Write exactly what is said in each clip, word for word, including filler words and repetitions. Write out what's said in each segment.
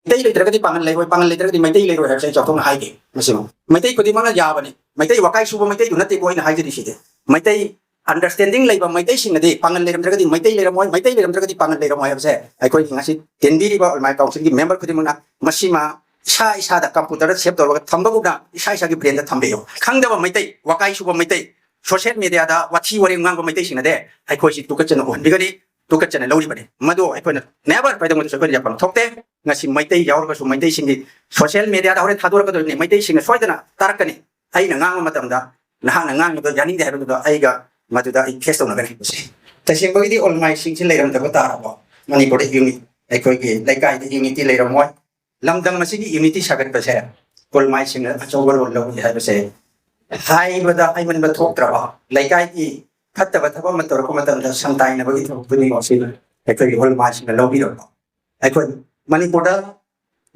ꯃꯩꯇꯩ ꯂꯩꯇ꯭ꯔꯒꯗꯤ ꯄꯥꯉꯜ ꯂꯩꯔꯣꯏ, ꯄꯥꯉꯜ ꯂꯩꯇ꯭ꯔꯒꯗꯤ ꯃꯩꯇꯩ ꯂꯩꯔꯣꯏ ꯍꯥꯏꯕꯁꯦ ꯑꯩ ꯆꯥꯎꯊꯣꯛꯅ ꯍꯥꯏꯒꯦ꯫ ꯃꯁꯤꯃ ꯃꯩꯇꯩ ꯈꯨꯗꯤꯡꯃꯛꯅ ꯌꯥꯕꯅꯤ꯫ ꯃꯩꯇꯩ ꯋꯥꯀꯥꯏ ꯁꯨꯕ ꯃꯩꯇꯩꯗꯨ ꯅꯠꯇꯦꯀꯣ ꯑꯩꯅ ꯍꯥꯏꯖꯔꯤꯁꯤꯗꯤ꯫ ꯃꯩꯇꯩ understanding ꯂꯩꯕ ꯃꯩꯇꯩꯁꯤꯡꯅꯗꯤ ꯄꯥꯉꯜ ꯂꯩꯔꯝꯗ꯭ꯔꯒꯗꯤ ꯃꯩꯇꯩ ꯂꯩꯔꯝꯃꯣꯏ, ꯃꯩꯇꯩ ꯂꯩꯔꯝꯗ꯭ꯔꯒꯗꯤ ꯄꯥꯉꯜ ꯂꯩꯔꯝꯃꯣꯏ ꯍꯥꯏꯕꯁꯦ ꯑꯩꯈꯣꯏꯒꯤ ꯉꯁꯤ ꯇꯦꯟꯕꯤꯔꯤꯕ ꯑꯣꯜꯃꯥꯏ ꯀꯥꯎꯟꯁꯤꯜꯒꯤ ꯃꯦꯝꯕꯔ ꯈꯨꯗꯤꯡꯃꯛꯅ ꯃꯁꯤꯃ ꯏꯁꯥ ꯏꯁꯥꯗ ꯀꯝꯄ꯭ꯌꯨꯇꯔꯗ ꯁꯦꯞ ꯇꯧꯔꯒ ꯊꯝꯕꯒꯨꯝꯅ ꯏꯁꯥ ꯏꯁꯥꯒꯤ ꯕ꯭ꯔꯦꯟꯗ ꯊꯝꯕꯤꯌꯨ꯫ ꯈꯪꯗꯕ ꯃꯩꯇꯩ, ꯋꯥꯀꯥꯏ ꯁꯨꯕ ꯃꯩꯇꯩ, ꯁꯣꯁꯤꯌꯦꯜ ꯃꯦꯗꯤꯌꯥꯗ ꯋꯥꯊꯤ ꯋꯥꯔꯦꯡ ꯉꯥꯡꯕ ꯃꯩꯇꯩꯁꯤꯡꯅꯗꯤ ꯑꯩꯈꯣꯏꯁꯤ ꯇꯨꯀꯠꯆꯅ ꯎꯍꯟꯕꯤꯒꯅꯤ, ꯇꯨꯀꯠꯆꯅ ꯂꯧꯔꯤꯕꯅꯤ꯫ ꯃꯗꯨ ꯑꯩꯈꯣꯏꯅ never ꯀꯩꯗꯧꯉꯩꯗꯁꯨ ꯑꯩꯈꯣꯏꯅ ꯌꯥꯐꯝ ꯊꯣꯛꯇꯦ꯫ ꯉꯁꯤ ꯃꯩꯇꯩ ꯌꯥꯎꯔꯒꯁꯨ ꯃꯩꯇꯩꯁꯤꯡꯒꯤ ꯁꯣꯁꯤꯌꯦꯜ ꯃꯦꯗꯤꯌꯥꯗ ꯍꯣꯔꯦꯟ ꯊꯥꯗꯣꯔꯛꯀꯗꯣꯏꯅꯤ, ꯃꯩꯇꯩꯁꯤꯡꯅ ꯁꯣꯏꯗꯅ ꯇꯥꯔꯛꯀꯅꯤ꯫ ꯑꯩꯅ ꯉꯥꯡꯕ ꯃꯇꯝꯗ ꯅꯍꯥꯛꯅ ꯉꯥꯡꯕꯗꯣ ꯌꯥꯅꯤꯡꯗꯦ ꯍꯥꯏꯕꯗꯨꯗ ꯑꯩꯒ ꯃꯗꯨꯗ ꯑꯩ ꯐꯦꯁ ꯇꯧꯅꯒꯅꯤ꯫ ꯇꯁꯦꯡꯕꯒꯤꯗꯤ ꯑꯣꯜꯃꯥꯏꯁꯤꯡꯁꯤ ꯂꯩꯔꯝꯗꯕ ꯇꯥꯔꯕ ꯃꯅꯤꯄꯨꯔꯗ ꯌꯨꯅꯤ-, ꯑꯩꯈꯣꯏꯒꯤ ꯂꯩꯀꯥꯏꯗ ꯌꯨꯅꯤꯇꯤ ꯂꯩꯔꯝꯃꯣꯏ꯫ ꯂꯝꯗꯝ ꯑꯁꯤꯒꯤ ꯌꯨꯅꯤꯇꯤ ꯁꯥꯒꯠꯄꯁꯦ ꯑꯣꯜꯃꯥꯏꯁꯤꯡꯅ ꯑꯆꯧꯕ ꯔꯣꯜ ꯂꯧꯏ ꯍꯥꯏꯕꯁꯦ ꯍꯥꯏꯕꯗ ꯍꯥꯏꯃꯟꯕ ꯊꯣꯛꯇ꯭ꯔꯕ, ꯂꯩꯀꯥꯏꯒꯤ ꯐꯠꯇꯕ ꯊꯕꯛ ꯑꯃ ꯇꯧꯔꯛꯄ ꯃꯇꯝꯗ ꯁꯝꯇꯥꯏꯅꯕꯒꯤ ꯊꯕꯛ ꯈꯨꯗꯤꯡꯃꯛꯁꯤ ꯑꯩꯈꯣꯏꯒꯤ ꯑꯣꯜꯃꯥꯏꯁꯤꯡꯅ ꯂꯧꯕꯤꯔꯝꯕ꯫ ꯑꯩꯈꯣꯏ ꯃꯅꯤꯄꯨꯔꯗ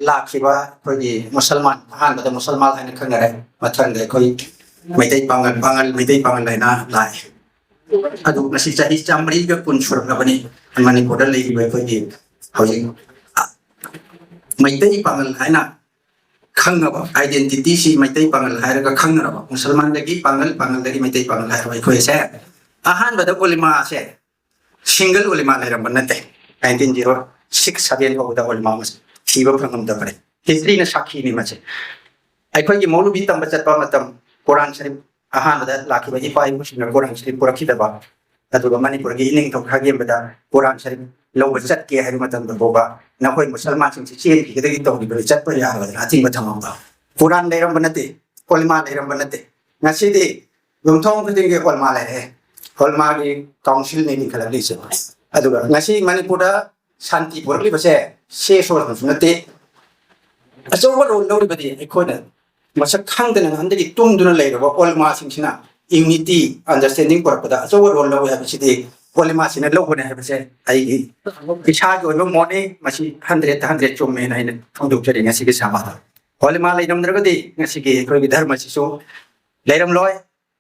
ꯂꯥꯛꯈꯤꯕ ꯑꯩꯈꯣꯏꯒꯤ ꯃꯨꯁꯜꯃꯥꯟ, ꯑꯍꯥꯟꯕꯗ ꯃꯨꯁꯜꯃꯥꯟ ꯍꯥꯏꯅ ꯈꯪꯅꯔꯦ, ꯃꯊꯪꯗ ꯑꯩꯈꯣꯏ ꯃꯩꯇꯩ ꯄꯥꯉꯜ, ꯄꯥꯉꯜ, ꯃꯩꯇꯩ ꯄꯥꯉꯜ ꯍꯥꯏꯅ ꯂꯥꯛꯑꯦ꯫ ꯑꯗꯨ ꯉꯁꯤ ꯆꯍꯤ ꯆꯥꯃꯔꯤꯒ ꯀꯨꯟ ꯁꯨꯔꯛꯂꯕꯅꯤ ꯃꯅꯤꯄꯨꯔꯗ ꯂꯩꯔꯤꯕ ꯑꯩꯈꯣꯏꯒꯤ ꯍꯧꯖꯤꯛ ꯃꯩꯇꯩ ꯄꯥꯉꯜ ꯍꯥꯏꯅ ꯈꯪꯅꯕ, identity ꯁꯤ ꯃꯩꯇꯩ ꯄꯥꯉꯜ ꯍꯥꯏꯔꯒ ꯈꯪꯅꯔꯕ, ꯃꯨꯁꯜꯃꯥꯟꯗꯒꯤ ꯄꯥꯉꯜ, ꯄꯥꯉꯜꯗꯒꯤ ꯃꯩꯇꯩ ꯄꯥꯉꯜ ꯍꯥꯏꯔꯕ ꯑꯩꯈꯣꯏꯁꯦ ꯑꯍꯥꯟꯕꯗ ꯑꯣꯂꯤꯃꯥꯁꯦ single ꯑꯣꯂꯤꯃꯥ ꯂꯩꯔꯝꯕ ꯅꯠꯇꯦ꯫ Nineteen zero six seven ꯐꯥꯎꯕꯗ ꯑꯣꯂꯤꯃꯥ ꯃꯁꯤꯡ ꯊꯤꯕ ꯐꯪꯉꯝꯗꯕꯅꯤ꯫ History ꯅ ꯁꯥꯈꯤꯅꯤ ꯃꯁꯦ꯫ ꯑꯩꯈꯣꯏꯒꯤ ꯃꯧꯂꯨꯕꯤ ꯇꯝꯕ ꯆꯠꯄ ꯃꯇꯝ, ꯀꯨꯔꯥꯟ ꯁꯔꯤꯐ ꯑꯍꯥꯟꯕꯗ ꯂꯥꯛꯈꯤꯕ ꯏꯄꯥ ꯏꯄꯨꯁꯤꯡꯅ ꯀꯨꯔꯥꯟ ꯁꯔꯤꯐ ꯄꯨꯔꯛꯈꯤꯗꯕ, ꯑꯗꯨꯒ ꯃꯅꯤꯄꯨꯔꯒꯤ ꯏꯅꯤꯡꯊꯧ ꯈꯥꯒꯦꯝꯕꯗ ꯀꯨꯔꯥꯟ ꯁꯔꯤꯐ ꯂꯧꯕ ꯆꯠꯀꯦ ꯍꯥꯏꯕ ꯃꯇꯝꯗ ꯐꯥꯎꯕ ꯅꯈꯣꯏ ꯃꯨꯁꯜꯃꯥꯟꯁꯤꯡꯁꯤ ꯆꯦꯟꯈꯤꯒꯗꯒꯤ ꯇꯧꯔꯤꯕꯅꯤ, ꯆꯠꯄ ꯌꯥꯔꯣꯏꯅ ꯑꯊꯤꯡꯕ ꯊꯝꯃꯝꯕ꯫ ꯀꯨꯔꯥꯟ ꯂꯩꯔꯝꯕ ꯅꯠꯇꯦ, ꯑꯣꯂꯤꯃꯥ ꯂꯩꯔꯝꯕ ꯅꯠꯇꯦ꯫ ꯉꯁꯤꯗꯤ ꯌꯨꯝꯊꯣꯡ ꯈꯨꯗꯤꯡꯒꯤ ꯑꯣꯜꯃꯥ ꯂꯩꯔꯦ꯫ ꯑꯣꯜꯃꯥꯒꯤ ꯀꯥꯎꯟꯁꯤꯜꯅꯤ ꯂꯤꯡꯈꯠꯂꯛꯂꯤꯁꯦ꯫ ꯑꯗꯨꯒ ꯉꯁꯤ ꯃꯅꯤꯄꯨꯔꯗ ꯁꯥꯟꯇꯤ ꯄꯨꯔꯛꯂꯤꯕꯁꯦ ꯁꯦ ꯁꯣꯁꯅꯁꯨ ꯅꯠꯇꯦ꯫ ꯑꯆꯧꯕ ꯔꯣꯜ ꯂꯧꯔꯤꯕꯗꯤ ꯑꯩꯈꯣꯏꯅ ꯃꯁꯛ ꯈꯪꯗꯅ ꯅꯍꯥꯟꯗꯒꯤ ꯇꯨꯝꯗꯨꯅ ꯂꯩꯔꯕ ꯑꯣꯜꯃꯥꯁꯤꯡꯁꯤꯅ ꯌꯨꯅꯤꯇꯤ, ꯑꯟꯗꯔꯁꯇꯦꯟꯗꯤꯡ ꯄꯨꯔꯛꯄꯗ ꯑꯆꯧꯕ ꯔꯣꯜ ꯂꯧꯏ ꯍꯥꯏꯕꯁꯤꯗꯤ ꯑꯣꯜꯃꯥꯁꯤꯅ ꯂꯧꯕꯅꯦ ꯍꯥꯏꯕꯁꯦ ꯑꯩꯒꯤ ꯏꯁꯥꯒꯤ ꯑꯣꯏꯕ ꯃꯣꯠꯅꯤ꯫ ꯃꯁꯤ ꯍꯟꯗ꯭ꯔꯦꯠꯇ ꯍꯟꯗ꯭ꯔꯦꯠ ꯆꯨꯝꯃꯦꯅ ꯑꯩꯅ ꯐꯣꯡꯗꯣꯛꯆꯔꯤ ꯉꯁꯤꯒꯤ ꯁꯚꯥꯗ꯫ ꯑꯣꯜꯃꯥ ꯂꯩꯔꯝꯗ꯭ꯔꯒꯗꯤ ꯉꯁꯤꯒꯤ ꯑꯩꯈꯣꯏꯒꯤ ꯙꯔꯃꯁꯤꯁꯨ ꯂꯩꯔꯝꯂꯣꯏ꯫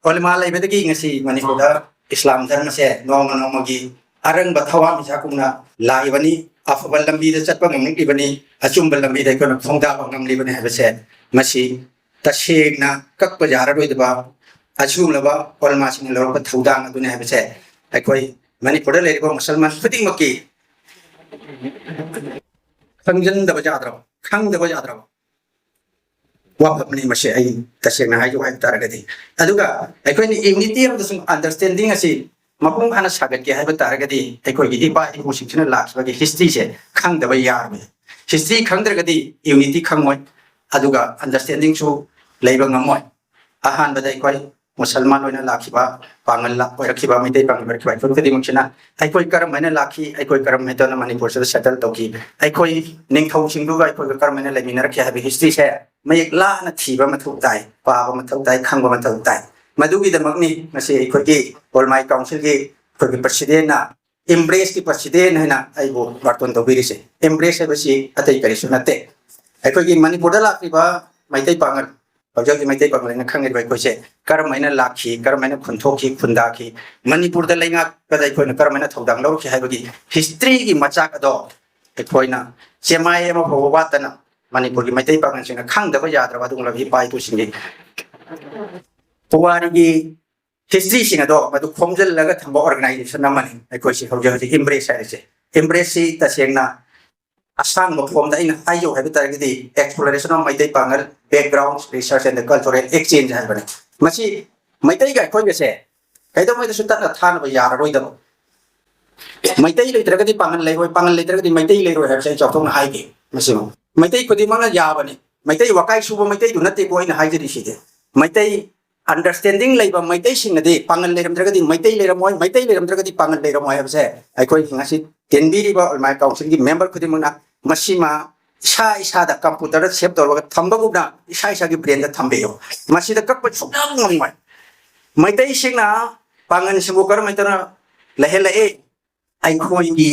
ꯑꯣꯂꯤꯃꯥ ꯂꯩꯕꯗꯒꯤ ꯉꯁꯤ ꯃꯅꯤꯄꯨꯔꯗ ꯏꯁꯂꯥꯝ ꯙꯔꯃꯁꯦ ꯅꯣꯡꯃ ꯅꯣꯡꯃꯒꯤ ꯑꯔꯪꯕ ꯊꯋꯥꯟꯃꯤꯆꯥꯛꯀꯨꯝꯅ ꯂꯥꯛꯏꯕꯅꯤ꯫ ꯑꯐꯕ ꯂꯝꯕꯤꯗ ꯆꯠꯄ ꯉꯝꯂꯛꯂꯤꯕꯅꯤ꯫ ꯑꯆꯨꯝꯕ ꯂꯝꯕꯤꯗ ꯑꯩꯈꯣꯏꯅ ꯈꯣꯡꯗꯥꯕ ꯉꯝꯂꯤꯕꯅꯤ ꯍꯥꯏꯕꯁꯦ, ꯃꯁꯤ ꯇꯁꯦꯡꯅ ꯀꯛꯄ ꯌꯥꯔꯔꯣꯏꯗꯕ ꯑꯁꯤꯒꯨꯝꯂꯕ ꯑꯣꯂꯃꯥꯁꯤꯡꯅ ꯂꯧꯔꯛꯄ ꯊꯧꯗꯥꯡ ꯑꯗꯨꯅꯤ ꯍꯥꯏꯕꯁꯦ ꯑꯩꯈꯣꯏ ꯃꯅꯤꯄꯨꯔꯗ ꯂꯩꯔꯤꯕ ꯃꯨꯁꯜꯃꯥꯟ ꯈꯨꯗꯤꯡꯃꯛꯀꯤ ꯈꯪꯖꯤꯟꯗꯕ ꯌꯥꯗ꯭ꯔꯕ, ꯈꯪꯗꯕ ꯌꯥꯗ꯭ꯔꯕ ꯋꯥꯐꯝꯅꯤ ꯃꯁꯤ, ꯑꯩ ꯇꯁꯦꯡꯅ ꯍꯥꯏꯖꯧ ꯍꯥꯏꯕ ꯇꯥꯔꯒꯗꯤ꯫ ꯑꯗꯨꯒ ꯑꯩꯈꯣꯏꯅ ꯌꯨꯅꯤꯇꯤ ꯑꯃꯗꯁꯨ ꯑꯟꯗꯔꯁꯇꯦꯟꯗꯤꯡ ꯑꯁꯤ ꯃꯄꯨꯡ ꯐꯥꯅ ꯁꯥꯒꯠꯀꯦ ꯍꯥꯏꯕ ꯇꯥꯔꯒꯗꯤ, ꯑꯩꯈꯣꯏꯒꯤ ꯏꯄꯥ ꯏꯄꯨꯁꯤꯡꯁꯤꯅ ꯂꯥꯛꯈꯤꯕꯒꯤ ꯍꯤꯁꯇ꯭ꯔꯤꯁꯦ ꯈꯪꯗꯕ ꯌꯥꯔꯣꯏ꯫ ꯍꯤꯁꯇ꯭ꯔꯤ ꯈꯪꯗ꯭ꯔꯒꯗꯤ ꯌꯨꯅꯤꯇꯤ ꯈꯪꯉꯣꯏ, ꯑꯗꯨꯒ ꯑꯟꯗꯔꯁꯇꯦꯟꯗꯤꯡꯁꯨ ꯂꯩꯕ ꯉꯝꯃꯣꯏ꯫ ꯑꯍꯥꯟꯕꯗ ꯑꯩꯈꯣꯏ ꯃꯨꯁꯜꯃꯥꯟ ꯑꯣꯏꯅ ꯂꯥꯛꯈꯤꯕ, ꯄꯥꯡꯒꯜ ꯑꯣꯏꯔꯛꯈꯤꯕ, ꯃꯩꯇꯩ ꯄꯥꯡꯒꯜ ꯑꯣꯏꯔꯛꯈꯤꯕ ꯑꯩꯈꯣꯏ ꯈꯨꯗꯤꯡꯃꯛꯁꯤꯅ ꯑꯩꯈꯣꯏ ꯀꯔꯝ ꯍꯥꯏꯅ ꯂꯥꯛꯈꯤ, ꯑꯩꯈꯣꯏ ꯀꯔꯝ ꯍꯥꯏꯅ ꯇꯧꯅ ꯃꯅꯤꯄꯨꯔꯁꯤꯗ ꯁꯦꯇꯜ ꯇꯧꯈꯤ, ꯑꯩꯈꯣꯏ ꯅꯤꯡꯊꯧꯁꯤꯡꯗꯨꯒ ꯑꯩꯈꯣꯏꯒ ꯀꯔꯝ ꯍꯥꯏꯅ ꯂꯩꯃꯤꯟꯅꯔꯛꯈꯤ ꯍꯥꯏꯕ ꯍꯤꯁꯇ꯭ꯔꯤꯁꯦ ꯃꯌꯦꯛ ꯂꯥꯅ ꯊꯤꯕ ꯃꯊꯧ ꯇꯥꯏ, ꯄꯥꯕ ꯃꯊꯧ ꯇꯥꯏ, ꯈꯪꯕ ꯃꯊꯧ ꯇꯥꯏ꯫ ꯃꯗꯨꯒꯤꯗꯃꯛꯅꯤ ꯉꯁꯤ ꯑꯩꯈꯣꯏꯒꯤ ꯑꯣꯜꯃꯥꯏ ꯀꯥꯎꯟꯁꯤꯜꯒꯤ ꯑꯩꯈꯣꯏꯒꯤ ꯄ꯭ꯔꯁꯤꯗꯦꯟꯅ, ꯏꯝꯕ꯭ꯔꯦꯁꯀꯤ ꯄ꯭ꯔꯁꯤꯗꯦꯟ ꯍꯥꯏꯅ ꯑꯩꯕꯨ ꯕꯥꯔꯇꯣꯟ ꯇꯧꯕꯤꯔꯤꯁꯦ꯫ ꯏꯝꯕ꯭ꯔꯦꯁ ꯍꯥꯏꯕꯁꯤ ꯑꯇꯩ ꯀꯔꯤꯁꯨ ꯅꯠꯇꯦ, ꯑꯩꯈꯣꯏꯒꯤ ꯃꯅꯤꯄꯨꯔꯗ ꯂꯥꯛꯂꯤꯕ ꯃꯩꯇꯩ ꯄꯥꯉꯜ, ꯍꯧꯖꯤꯛ ꯍꯧꯖꯤꯛ ꯃꯩꯇꯩ ꯄꯥꯉꯜ ꯍꯥꯏꯅ ꯈꯪꯉꯤꯕ ꯑꯩꯈꯣꯏꯁꯦ ꯀꯔꯝ ꯍꯥꯏꯅ ꯂꯥꯛꯈꯤ, ꯀꯔꯝ ꯍꯥꯏꯅ ꯈꯨꯟꯊꯣꯛꯈꯤ, ꯈꯨꯟꯗꯥꯈꯤ, ꯃꯅꯤꯄꯨꯔꯗ ꯂꯩꯉꯥꯛꯄꯗ ꯑꯩꯈꯣꯏꯅ ꯀꯔꯝ ꯍꯥꯏꯅ ꯊꯧꯗꯥꯡ ꯂꯧꯔꯛꯈꯤ ꯍꯥꯏꯕꯒꯤ ꯍꯤꯁꯇ꯭ꯔꯤꯒꯤ ꯃꯆꯥꯛ ꯑꯗꯣ ꯑꯩꯈꯣꯏꯅ ꯆꯦꯃꯥꯏ ꯑꯃ ꯐꯥꯎꯕ ꯋꯥꯠꯇꯅ ꯃꯅꯤꯄꯨꯔꯒꯤ ꯃꯩꯇꯩ ꯄꯥꯉꯜꯁꯤꯡꯅ ꯈꯪꯗꯕ ꯌꯥꯗ꯭ꯔꯕ ꯑꯗꯨꯒꯨꯝꯂꯕ ꯏꯄꯥ ꯏꯄꯨꯁꯤꯡꯒꯤ ꯄꯨꯋꯥꯔꯤꯒꯤ ꯍꯤꯁꯇ꯭ꯔꯤꯁꯤꯡ ꯑꯗꯣ ꯃꯗꯨ ꯈꯣꯝꯖꯤꯜꯂꯒ ꯊꯝꯕ ꯑꯣꯔꯒꯅꯥꯏꯖꯦꯁꯟ ꯑꯃꯅꯤ ꯑꯩꯈꯣꯏꯁꯤ ꯍꯧꯖꯤꯛ ꯍꯧꯖꯤꯛ ꯏꯝꯕ꯭ꯔꯦꯁ ꯍꯥꯏꯔꯤꯁꯦ꯫ ꯏꯝꯕ꯭ꯔꯦꯁꯁꯤ ꯇꯁꯦꯡꯅ ꯑꯁꯥꯡꯕ ꯐꯣꯝꯗ ꯑꯩꯅ ꯍꯥꯏꯖꯧ ꯍꯥꯏꯕ ꯇꯥꯔꯒꯗꯤ, exploration of Meitei Pangal background, research and cultural exchange ꯍꯥꯏꯕꯅꯤ꯫ ꯃꯁꯤ ꯃꯩꯇꯩꯒ ꯑꯩꯈꯣꯏꯒꯁꯦ ꯀꯩꯗꯧꯉꯩꯗꯁꯨ ꯇꯠꯅ ꯊꯥꯅꯕ ꯌꯥꯔꯔꯣꯏꯗꯕ꯫ ꯃꯩꯇꯩ ꯂꯩꯇ꯭ꯔꯒꯗꯤ ꯄꯥꯉꯜ ꯂꯩꯔꯣꯏ, ꯄꯥꯉꯜ ꯂꯩꯇ꯭ꯔꯒꯗꯤ ꯃꯩꯇꯩ ꯂꯩꯔꯣꯏ ꯍꯥꯏꯕꯁꯦ ꯑꯩ ꯆꯥꯎꯊꯣꯛꯅ ꯍꯥꯏꯒꯦ꯫ ꯃꯁꯤꯃ ꯃꯩꯇꯩ ꯈꯨꯗꯤꯡꯃꯛꯅ ꯌꯥꯕꯅꯤ꯫ ꯃꯩꯇꯩ ꯋꯥꯀꯥꯏ ꯁꯨꯕ ꯃꯩꯇꯩꯗꯨ ꯅꯠꯇꯦꯀꯣ ꯑꯩꯅ ꯍꯥꯏꯖꯔꯤꯁꯤꯗꯤ꯫ ꯃꯩꯇꯩ ꯑꯟꯗꯔꯁꯇꯦꯟꯗꯤꯡ ꯂꯩꯕ ꯃꯩꯇꯩꯁꯤꯡꯅꯗꯤ ꯄꯥꯉꯜ ꯂꯩꯔꯝꯗ꯭ꯔꯒꯗꯤ ꯃꯩꯇꯩ ꯂꯩꯔꯝꯃꯣꯏ, ꯃꯩꯇꯩ ꯂꯩꯔꯝꯗ꯭ꯔꯒꯗꯤ ꯄꯥꯉꯜ ꯂꯩꯔꯝꯃꯣꯏ ꯍꯥꯏꯕꯁꯦ ꯑꯩꯈꯣꯏ ꯉꯁꯤ ꯇꯦꯟꯕꯤꯔꯤꯕ ꯑꯣꯜꯃꯥꯏ ꯀꯥꯎꯟꯁꯤꯜꯒꯤ ꯃꯦꯝꯕꯔ ꯈꯨꯗꯤꯡꯃꯛꯅ ꯃꯁꯤꯃ ꯏꯁꯥ ꯏꯁꯥꯗ ꯀꯝꯄ꯭ꯌꯨꯇꯔꯗ ꯁꯦꯞ ꯇꯧꯔꯒ ꯊꯝꯕꯒꯨꯝꯅ ꯏꯁꯥ ꯏꯁꯥꯒꯤ ꯕ꯭ꯔꯦꯟꯗ ꯊꯝꯕꯤꯌꯨ꯫ ꯃꯁꯤꯗ ꯀꯛꯄ ꯁꯨꯡꯉꯝ ꯉꯝꯃꯣꯏ꯫ ꯃꯩꯇꯩꯁꯤꯡꯅ ꯄꯥꯉꯜꯁꯤꯡꯕꯨ ꯀꯔꯝꯍꯥꯏꯅ ꯇꯧꯅ ꯂꯩꯍꯜꯂꯛꯏ? ꯑꯩꯈꯣꯏꯒꯤ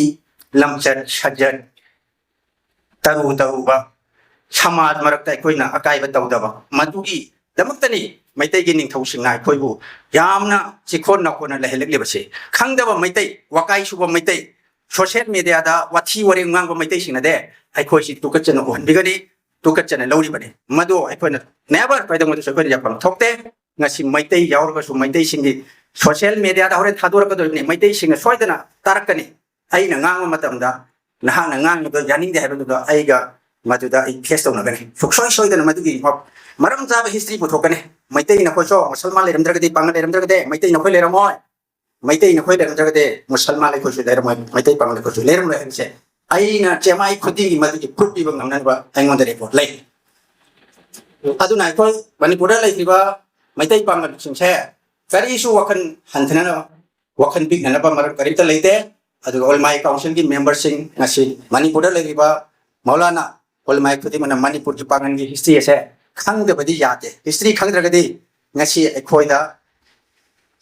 ꯂꯝꯆꯠ ꯁꯥꯖꯠ, ꯇꯔꯨ ꯇꯔꯨꯕ, ꯁꯃꯥꯖ ꯃꯔꯛꯇ ꯑꯩꯈꯣꯏꯅ ꯑꯀꯥꯏꯕ ꯇꯧꯗꯕ, ꯃꯗꯨꯒꯤ ꯗꯃꯛꯇꯅꯤ ꯃꯩꯇꯩꯒꯤ ꯅꯤꯡꯊꯧꯁꯤꯡꯅ ꯑꯩꯈꯣꯏꯕꯨ ꯌꯥꯝꯅ ꯆꯤꯈꯣꯟ ꯅꯥꯈꯣꯟꯅ ꯂꯩꯍꯜꯂꯛꯂꯤꯕꯁꯤ꯫ ꯈꯪꯗꯕ ꯃꯩꯇꯩ, ꯋꯥꯀꯥꯏ ꯁꯨꯕ ꯃꯩꯇꯩ, ꯁꯣꯁꯤꯌꯦꯜ ꯃꯦꯗꯤꯌꯥꯗ ꯋꯥꯊꯤ ꯋꯥꯔꯦꯡ ꯉꯥꯡꯕ ꯃꯩꯇꯩꯁꯤꯡꯅꯗꯤ ꯑꯩꯈꯣꯏꯁꯤ ꯇꯨꯀꯠꯆꯅ ꯎꯍꯟꯕꯤꯒꯅꯤ, ꯇꯨꯀꯠꯆꯅ ꯂꯧꯔꯤꯕꯅꯤ꯫ ꯃꯗꯨ ꯑꯩꯈꯣꯏꯅ ꯅꯦꯕꯔ ꯀꯩꯗꯧꯉꯩꯗꯁꯨ ꯑꯩꯈꯣꯏꯅ ꯌꯥꯐꯝ ꯊꯣꯛꯇꯦ꯫ ꯉꯁꯤ ꯃꯩꯇꯩ ꯌꯥꯎꯔꯒꯁꯨ ꯃꯩꯇꯩꯁꯤꯡꯒꯤ ꯁꯣꯁꯤꯌꯦꯜ ꯃꯦꯗꯤꯌꯥꯗ ꯍꯣꯔꯦꯟ ꯊꯥꯗꯣꯔꯛꯀꯗꯣꯔꯤꯕꯅꯤ꯫ ꯃꯩꯇꯩꯁꯤꯡꯅ ꯁꯣꯏꯗꯅ ꯇꯥꯔꯛꯀꯅꯤ꯫ ꯑꯩꯅ ꯉꯥꯡꯕ ꯃꯇꯝꯗ ꯅꯍꯥꯛꯅ ꯉꯥꯡꯕꯗꯣ ꯌꯥꯅꯤꯡꯗꯦ ꯍꯥꯏꯕꯗꯨꯗ ꯑꯩꯒ ꯃꯗꯨꯗ ꯑꯩ ꯐꯦꯁ ꯇꯧꯅꯒꯅꯤ꯫ ꯁꯨꯡꯁꯣꯏ ꯁꯣꯏꯗꯅ ꯃꯗꯨꯒꯤ ꯃ-, ꯃꯔꯝ ꯆꯥꯕ ꯍꯤꯁꯇ꯭ꯔꯤ ꯄꯨꯊꯣꯛꯀꯅꯤ꯫ ꯃꯩꯇꯩ ꯅꯈꯣꯏꯁꯨ ꯃꯨꯁꯜꯃꯥꯟ ꯂꯩꯔꯝꯗ꯭ꯔꯒꯗꯤ, ꯄꯥꯡꯒꯜ ꯂꯩꯔꯝꯗ꯭ꯔꯒꯗꯤ ꯃꯩꯇꯩ ꯅꯈꯣꯏ ꯂꯩꯔꯝꯃꯣꯏ꯫ ꯃꯩꯇꯩ ꯅꯈꯣꯏ ꯂꯩꯔꯝꯗ꯭ꯔꯒꯗꯤ ꯃꯨꯁꯜꯃꯥꯟ ꯑꯩꯈꯣꯏꯁꯨ ꯂꯩꯔꯝꯃꯣꯏ, ꯃꯩꯇꯩ ꯄꯥꯡꯒꯜ ꯑꯩꯈꯣꯏꯁꯨ ꯂꯩꯔꯝꯂꯣꯏ ꯍꯥꯏꯕꯁꯦ ꯑꯩꯅ ꯆꯦꯃꯥꯏ ꯈꯨꯗꯤꯡꯒꯤ ꯃꯗꯨꯒꯤ ꯄ꯭ꯔꯨꯐ ꯄꯤꯕ ꯉꯝꯅꯅꯕ ꯑꯩꯉꯣꯟꯗ ꯔꯦꯀꯣꯔꯗ ꯂꯩ꯫ ꯑꯗꯨꯅ ꯑꯩꯈꯣꯏ ꯃꯅꯤꯄꯨꯔꯗ ꯂꯩꯔꯤꯕ ꯃꯩꯇꯩ ꯄꯥꯡꯒꯜꯁꯤꯡꯁꯦ ꯀꯔꯤꯁꯨ ꯋꯥꯈꯜ ꯍꯟꯊꯅꯅꯕ, ꯋꯥꯈꯜ ꯄꯤꯛꯅꯅꯕ ꯃꯔꯝ ꯀꯔꯤꯝꯇ ꯂꯩꯇꯦ꯫ ꯑꯗꯨꯒ ꯑꯣꯜꯃꯥꯏ ꯀꯥꯎꯟꯁꯤꯜꯒꯤ ꯃꯦꯝꯕꯔꯁꯤꯡ, ꯉꯁꯤ ꯃꯅꯤꯄꯨꯔꯗ ꯂꯩꯔꯤꯕ ꯃꯧꯂꯥꯅꯥ ꯑꯣꯜꯃꯥꯏ ꯈꯨꯗꯤꯡꯃꯛꯅ ꯃꯅꯤꯄꯨꯔꯒꯤ ꯄꯥꯡꯒꯜꯒꯤ ꯍꯤꯁꯇ꯭ꯔꯤ ꯑꯁꯦ ꯈꯪꯗꯕꯗꯤ ꯌꯥꯗꯦ꯫ ꯍꯤꯁꯇ꯭ꯔꯤ ꯈꯪꯗ꯭ꯔꯒꯗꯤ ꯉꯁꯤ ꯑꯩꯈꯣꯏꯗ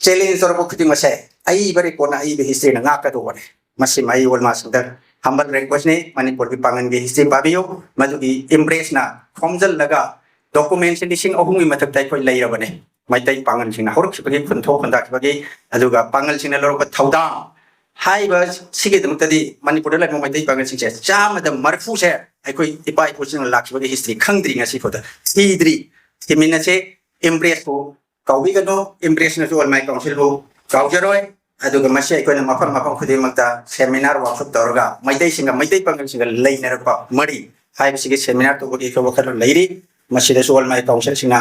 ꯆꯦꯂꯦꯟꯖ ꯇꯧꯔꯛꯄ ꯈꯨꯗꯤꯡꯃꯛꯁꯦ ꯑꯏꯕ ꯔꯦꯀꯣꯔꯗꯅ, ꯑꯏꯕ ꯍꯤꯁꯇ꯭ꯔꯤꯅ ꯉꯥꯛꯀꯗꯧꯕꯅꯦ꯫ ꯃꯁꯤꯃ ꯑꯩ ꯑꯣꯜꯃꯥꯁꯤꯡꯗ ꯍꯝꯕꯜ ꯔꯤꯀ꯭ꯋꯦꯁꯅꯤ꯫ ꯃꯅꯤꯄꯨꯔꯒꯤ ꯄꯥꯡꯒꯜꯒꯤ ꯍꯤꯁꯇ꯭ꯔꯤ ꯄꯥꯕꯤꯌꯨ꯫ ꯃꯗꯨꯒꯤ ꯏꯝꯄ꯭ꯔꯦꯁꯅ ꯈꯣꯝꯖꯤꯜꯂꯒ ꯗꯣꯀꯨꯃꯦꯟꯁꯤ ꯂꯤꯁꯤꯡ ꯑꯍꯨꯝꯒꯤ ꯃꯊꯛꯇ ꯑꯩꯈꯣꯏ ꯂꯩꯔꯕꯅꯦ꯫ ꯃꯩꯇꯩ ꯄꯥꯡꯒꯜꯁꯤꯡꯅ ꯍꯧꯔꯛꯈꯤꯕꯒꯤ, ꯈꯨꯟꯊꯣꯛ ꯈꯨꯟꯗꯥꯈꯤꯕꯒꯤ, ꯑꯗꯨꯒ ꯄꯥꯡꯒꯜꯁꯤꯡꯅ ꯂꯧꯔꯛꯄ ꯊꯧꯗꯥꯡ ꯍꯥꯏꯕ ꯁꯤꯒꯤꯗꯃꯛꯇꯗꯤ ꯃꯅꯤꯄꯨꯔꯗ ꯂꯩꯕ ꯃꯩꯇꯩ ꯄꯥꯡꯒꯜꯁꯤꯡꯁꯦ ꯆꯥꯝꯃꯗ ꯃꯔꯤꯐꯨꯁꯦ ꯑꯩꯈꯣꯏ ꯏꯄꯥ ꯏꯄꯨꯁꯤꯡꯅ ꯂꯥꯛꯈꯤꯕꯒꯤ ꯍꯤꯁꯇ꯭ꯔꯤ ꯈꯪꯗ꯭ꯔꯤ, ꯉꯁꯤ ꯐꯥꯎꯗ ꯊꯤꯗ꯭ꯔꯤ꯫ ꯊꯤꯃꯤꯟꯅꯁꯦ꯫ ꯏꯝꯄ꯭ꯔꯦꯁꯄꯨ ꯀꯥꯎꯕꯤꯒꯅꯨ, ꯏꯝꯄ꯭ꯔꯦꯁꯅꯁꯨ ꯑꯣꯜꯃꯥꯏ ꯀꯥꯎꯟꯁꯤꯜꯕꯨ ꯀꯥꯎꯖꯔꯣꯏ꯫ ꯑꯗꯨꯒ ꯃꯁꯤ ꯑꯩꯈꯣꯏꯅ ꯃꯐꯝ ꯃꯐꯝ ꯈꯨꯗꯤꯡꯃꯛꯇ ꯁꯦꯃꯤꯅꯥꯔ, ꯋꯥꯛꯁꯣꯞ ꯇꯧꯔꯒ ꯃꯩꯇꯩꯁꯤꯡꯒ ꯃꯩꯇꯩ ꯄꯥꯡꯒꯜꯁꯤꯡꯒ ꯂꯩꯅꯔꯛꯄ ꯃꯔꯤ ꯍꯥꯏꯕꯁꯤꯒꯤ ꯁꯦꯃꯤꯅꯥꯔ ꯇꯧꯕꯒꯤ ꯑꯩꯈꯣꯏ ꯋꯥꯈꯜꯂꯣꯟ ꯂꯩꯔꯤ꯫ ꯃꯁꯤꯗꯁꯨ ꯑꯣꯜꯃꯥꯏ ꯀꯥꯎꯟꯁꯤꯜꯁꯤꯡꯅ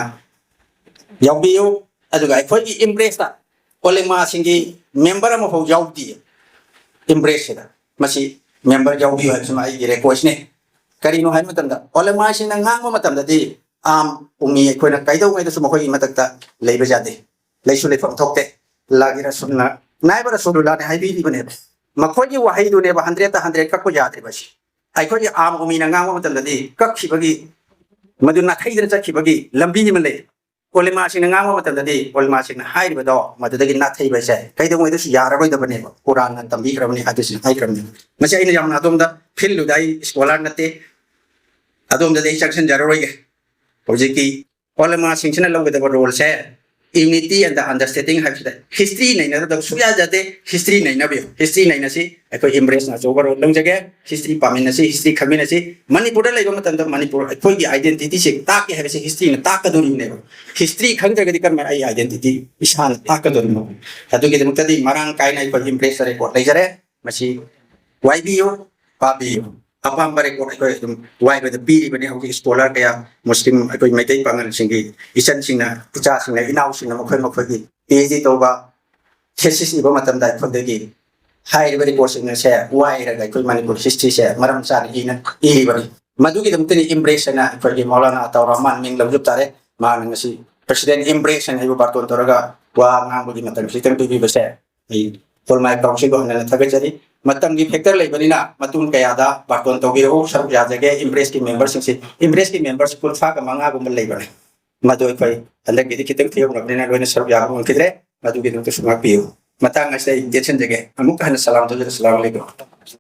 ꯌꯥꯎꯕꯤꯌꯨ꯫ ꯑꯗꯨꯒ ꯑꯩꯈꯣꯏꯒꯤ ꯏꯝꯄ꯭ꯔꯦꯁꯇ ꯑꯣꯂꯦꯃꯥꯁꯤꯡꯒꯤ ꯃꯦꯝꯕꯔ ꯑꯃꯐꯥꯎ ꯌꯥꯎꯗꯦ ꯏꯝꯄ꯭ꯔꯦꯁꯁꯤꯗ꯫ ꯃꯁꯤ ꯃꯦꯝꯕꯔ ꯌꯥꯎꯕꯤꯌꯨ ꯍꯥꯏꯕꯁꯤꯃ ꯑꯩꯒꯤ ꯔꯤꯀ꯭ꯋꯦꯁꯅꯤ꯫ ꯀꯔꯤꯅꯣ ꯍꯥꯏꯕ ꯃꯇꯝꯗ ꯑꯣꯂꯦꯃꯥꯁꯤꯡꯅ ꯉꯥꯡꯕ ꯃꯇꯝꯗꯗꯤ ꯑꯥꯝ ꯎꯃꯤ ꯑꯩꯈꯣꯏꯅ ꯀꯩꯗꯧꯉꯩꯗꯁꯨ ꯃꯈꯣꯏꯒꯤ ꯃꯊꯛꯇ ꯂꯩꯕ ꯌꯥꯗꯦ꯫ ꯂꯩꯁꯨ ꯂꯩꯐꯝ ꯊꯣꯛꯇꯦ꯫ ꯂꯥꯒꯤ ꯔꯁꯨꯜꯅ, ꯅꯥꯏꯕ ꯔꯁꯨꯜꯂꯥꯅ ꯍꯥꯏꯕꯤꯔꯤꯕꯅꯦꯕ꯫ ꯃꯈꯣꯏꯒꯤ ꯋꯥꯍꯩꯗꯨꯅꯦꯕ ꯍꯟꯗ꯭ꯔꯦꯠꯇ ꯍꯟꯗ꯭ꯔꯦꯠ ꯀꯛꯄ ꯌꯥꯗ꯭ꯔꯤꯕꯁꯤ꯫ ꯑꯩꯈꯣꯏꯒꯤ ꯑꯥꯝ ꯎꯃꯤꯅ ꯉꯥꯡꯕ ꯃꯇꯝꯗꯗꯤ ꯀꯛꯈꯤꯕꯒꯤ, ꯃꯗꯨ ꯅꯥꯊꯩꯗꯅ ꯆꯠꯈꯤꯕꯒꯤ ꯂꯝꯕꯤ ꯑꯃ ꯂꯩ꯫ ꯑꯣꯂꯦꯃꯥꯁꯤꯡꯅ ꯉꯥꯡꯕ ꯃꯇꯝꯗꯗꯤ ꯑꯣꯂꯦꯃꯥꯁꯤꯡꯅ ꯍꯥꯏꯔꯤꯕꯗꯣ ꯃꯗꯨꯗꯒꯤ ꯅꯥꯊꯩꯕ ꯍꯥꯏꯁꯦ ꯀꯩꯗꯧꯉꯩꯗꯁꯨ ꯌꯥꯔꯔꯣꯏꯗꯕꯅꯦꯕ꯫ ꯀꯨꯔꯥꯟꯅ ꯇꯝꯕꯤꯈ꯭ꯔꯕꯅꯤ, ꯍꯗꯤꯁꯅ ꯍꯥꯏꯈ꯭ꯔꯕꯅꯤ꯫ ꯃꯁꯤ ꯑꯩꯅ ꯌꯥꯝꯅ ꯑꯗꯣꯝꯗ ꯐꯤꯜꯗꯨꯗ, ꯑꯩ ꯁ꯭ꯀꯣꯂꯥꯔ ꯅꯠꯇꯦ, ꯑꯗꯣꯝꯗꯗꯤ ꯑꯩ ꯆꯪꯁꯤꯟꯖꯔꯔꯣꯏꯒꯦ꯫ ꯍꯧꯖꯤꯛꯀꯤ ꯑꯣꯂꯦꯃꯥꯁꯤꯡꯁꯤꯅ ꯂꯧꯒꯗꯕ ꯔꯣꯜꯁꯦ unity and understanding ꯍꯥꯏꯕꯁꯤꯗ history ꯅꯩꯅꯒꯗꯕ ꯁꯨꯡꯌꯥ ꯌꯥꯗꯦ꯫ History ꯅꯩꯅꯕꯤꯌꯨ, history ꯅꯩꯅꯁꯤ꯫ ꯑꯩꯈꯣꯏ ꯏꯝꯕ꯭ꯔꯦꯁꯅ ꯑꯆꯧꯕ ꯔꯣꯜ ꯂꯧꯖꯒꯦ꯫ History ꯄꯥꯃꯤꯟꯅꯁꯤ, history ꯈꯪꯃꯤꯟꯅꯁꯤ꯫ ꯃꯅꯤꯄꯨꯔꯗ ꯂꯩꯕ ꯃꯇꯝꯗ ꯃꯅꯤꯄꯨꯔ ꯑꯩꯈꯣꯏꯒꯤ identityꯁꯦ ꯇꯥꯛꯀꯦ ꯍꯥꯏꯕꯁꯤ historyꯅ ꯇꯥꯛꯀꯗꯣꯔꯤꯕꯅꯦꯕ꯫ History ꯈꯪꯗ꯭ꯔꯒꯗꯤ ꯀꯔꯝꯍꯥꯏꯅ ꯑꯩ identity ꯏꯁꯥꯅ ꯇꯥꯛꯀꯗꯣꯔꯤꯅꯣ? ꯑꯗꯨꯒꯤꯗꯃꯛꯇꯗꯤ ꯃꯔꯥꯡ ꯀꯥꯏꯅ ꯑꯩꯈꯣꯏ ꯏꯝꯕ꯭ꯔꯦꯁꯇ ꯔꯦꯀꯣꯔꯗ ꯂꯩꯖꯔꯦ꯫ ꯃꯁꯤ ꯋꯥꯏꯕꯤꯌꯨ, ꯄꯥꯕꯤꯌꯨ꯫ ꯑꯄꯥꯝꯕ ꯔꯦꯀꯣꯔꯗ ꯑꯩꯈꯣꯏ ꯑꯗꯨꯝ ꯋꯥꯏꯕꯗ ꯄꯤꯔꯤꯕꯅꯤ꯫ ꯍꯧꯖꯤꯛ ꯁ꯭ꯀꯣꯂꯔ ꯀꯌꯥ, ꯃꯨꯁꯂꯤꯝ, ꯑꯩꯈꯣꯏ ꯃꯩꯇꯩ ꯄꯥꯉꯜꯁꯤꯡꯒꯤ ꯏꯆꯟꯁꯤꯡꯅ, ꯏꯆꯥꯁꯤꯡꯅ, ꯏꯅꯥꯎꯁꯤꯡꯅ ꯃꯈꯣꯏ ꯃꯈꯣꯏꯒꯤ ꯄꯤ ꯑꯩꯆ ꯗꯤ ꯇꯧꯕ ꯊꯦꯁꯤꯁ ꯏꯕ ꯃꯇꯝꯗ ꯑꯩꯈꯣꯏꯗꯒꯤ ꯍꯥꯏꯔꯤꯕ ꯔꯤꯄꯣꯔꯠꯁꯤꯡ ꯑꯁꯦ ꯋꯥꯏꯔꯒ ꯑꯩꯈꯣꯏ ꯃꯅꯤꯄꯨꯔ ꯍꯤꯁꯇ꯭ꯔꯤꯁꯦ ꯃꯔꯝ ꯆꯥꯅ ꯏꯅ ꯏꯔꯤꯕꯅꯤ꯫ ꯃꯗꯨꯒꯤꯗꯃꯛꯇꯅꯤ ꯏꯝꯕ꯭ꯔꯦꯁ ꯍꯥꯏꯅ ꯑꯩꯈꯣꯏꯒꯤ ꯃꯧꯂꯥꯅꯥ ꯑꯇꯥꯎ ꯔꯍꯃꯥꯟ ꯃꯤꯡ ꯂꯧꯖꯕ ꯇꯥꯔꯦ꯫ ꯃꯍꯥꯛꯅ ꯉꯁꯤ ꯄ꯭ꯔꯁꯤꯗꯦꯟꯠ ꯏꯝꯕ꯭ꯔꯦꯁ ꯍꯥꯏꯅ ꯑꯩꯕꯨ ꯕꯥꯔꯇꯣꯟ ꯇꯧꯔꯒ ꯋꯥ ꯉꯥꯡꯕꯒꯤ ꯃꯇꯝ ꯈꯤꯇꯪ ꯄꯤꯕꯤꯕꯁꯦ ꯑꯩ ꯍꯣꯜꯃꯥꯏ ꯀꯥꯎꯟꯁꯤꯜꯕꯨ ꯍꯟꯅ ꯊꯥꯒꯠꯆꯔꯤ꯫ ꯃꯇꯝꯒꯤ ꯐꯦꯛꯇꯔ ꯂꯩꯕꯅꯤꯅ ꯃꯇꯨꯡ ꯀꯌꯥꯗ ꯕꯥꯔꯇꯣꯟ ꯇꯧꯕꯤꯔꯛꯎ, ꯁꯔꯨꯛ ꯌꯥꯖꯒꯦ꯫ ꯏꯝꯕ꯭ꯔꯦꯁꯀꯤ ꯃꯦꯝꯕꯔꯁꯤꯡꯁꯤ, ꯏꯝꯕ꯭ꯔꯦꯁꯀꯤ ꯃꯦꯝꯕꯔꯁꯤ ꯀꯨꯟꯊ꯭ꯔꯥꯒ ꯃꯉꯥꯒꯨꯝꯕ ꯂꯩꯕꯅꯤ꯫ ꯃꯗꯨ ꯑꯩꯈꯣꯏ ꯍꯟꯗꯛꯀꯤꯗꯤ ꯈꯤꯇꯪ ꯊꯦꯡꯅꯕꯅꯤꯅ ꯂꯣꯏꯅ ꯁꯔꯨꯛ ꯌꯥꯕ ꯉꯝꯈꯤꯗ꯭ꯔꯦ꯫ ꯃꯗꯨꯒꯤꯗꯃꯛꯇꯁꯨ ꯉꯥꯛꯄꯤꯌꯨ꯫ ꯃꯇꯥꯡ ꯑꯁꯤꯗ ꯑꯩ ꯇꯦꯟꯁꯤꯟꯖꯒꯦ꯫ ꯑꯃꯨꯛꯀ ꯍꯟꯅ ꯁꯂꯥꯝ ꯇꯧꯖꯔꯤ꯫ ꯑꯁꯂꯥꯃꯨ ꯑꯂꯩꯀꯨꯝ꯫